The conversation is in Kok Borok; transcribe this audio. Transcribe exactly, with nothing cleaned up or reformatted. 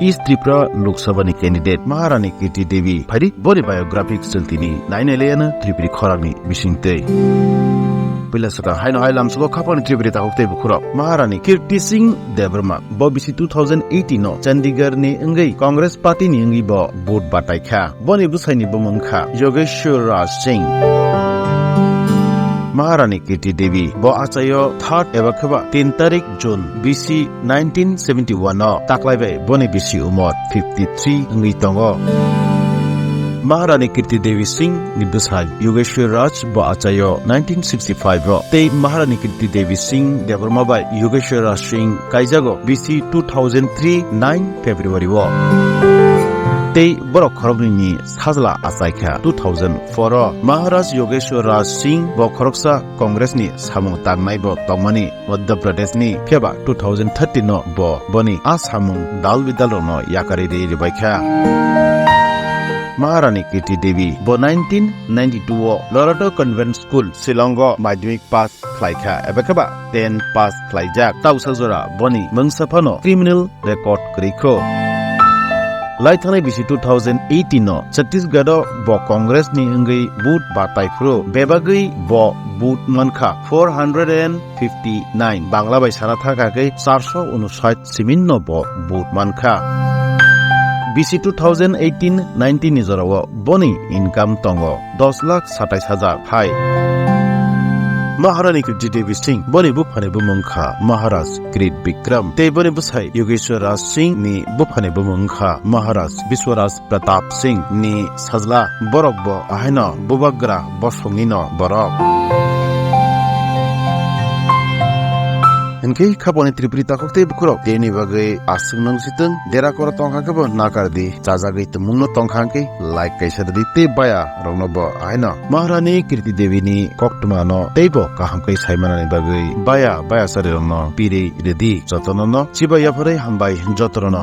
East Tripura Lok Sabha ni candidate Maharani Kirti Devi. Phaidi boni biographic chwng tini nainai laiya no Tripuri khorang ni bisingtwi. Puila swkang haino hai lamsugo khapang ni Tripuri takhuk tei bukhurok. Maharani Kirti Singh Debbarma bo bisi two thousand eighteen no Chandigarh ni wngwi Congress party ni wngwi bo vote batai kha. Boni bwsai ni bumung kha Yogeshwar Raj Singh. Maharani Kirti Devi bo achaio third eba kheba tin tarik June bisi nineteen seventy one o taklai bai boni bisi umor fifty three wngwi tongo. Maharani Kirti Devi Singh ni bwsai Yogeshwar Raj bo achaio nineteen sixty five o tei Maharani Kirti Devi Singh Debbarma bai Yogeshwar Raj Singh kaijago bisi two thousand three nine February o. Tei borok khoroknwi ni sajla achaikha two thousand four o. Maharaj Yogeshwar Raj Singh bo khoroksa Congress ni samung tangnai bo tongmani Madhya Pradesh ni, phiya ba two thousand thirteen no bo boni a samung dal bidal rokno yakarwi rwi rwbaikha. Maharani Kirti Devi bo nineteen ninety two o Lorado Convent School Shillong o madhyamik pass khlaikha, eba khe ba ten pass khlaijak. Tausa jora boni mungsa phano criminal record kwrwi kho. Lai thangnai bisi two thousand eighteen no Chhattisgarh o bo Congress ni wngwi vote batai phuru bebagwi bo vote mankha four hundred and fifty nine, Bangla bai sana thangkha khe charso unsait simin no bo vote mankha. Bisi two thousand eighteen nineteen ni jorao boni income tongo dos lakh satais hajar hai. Maharani Kirti Devi Singh boni buphani bumung kha Maharaj Kirit Bikram tei boni bwsai Yogeshwar Raj Singh ni buphani bumung kha Maharaj Biswaraj Pratap Singh ni sajla. Borok bo ahaino bubagra bosongni no borok. Hinkhe khaponi Tripuri takhuk tei bukhurok tini bagwi aswk nang sitwng dera koro tongkha khe bo nakar di, chajagwi tongmung no tongkha hinkhe like kaisa rwdi tei baya rokno bo ahaino Maharani Kirti Devi ni koktwma no teibo kaham khe sai manani bagwi baya baya chari rokno pirwi rwdi jotono no chibai yapharwi hambai jotono no.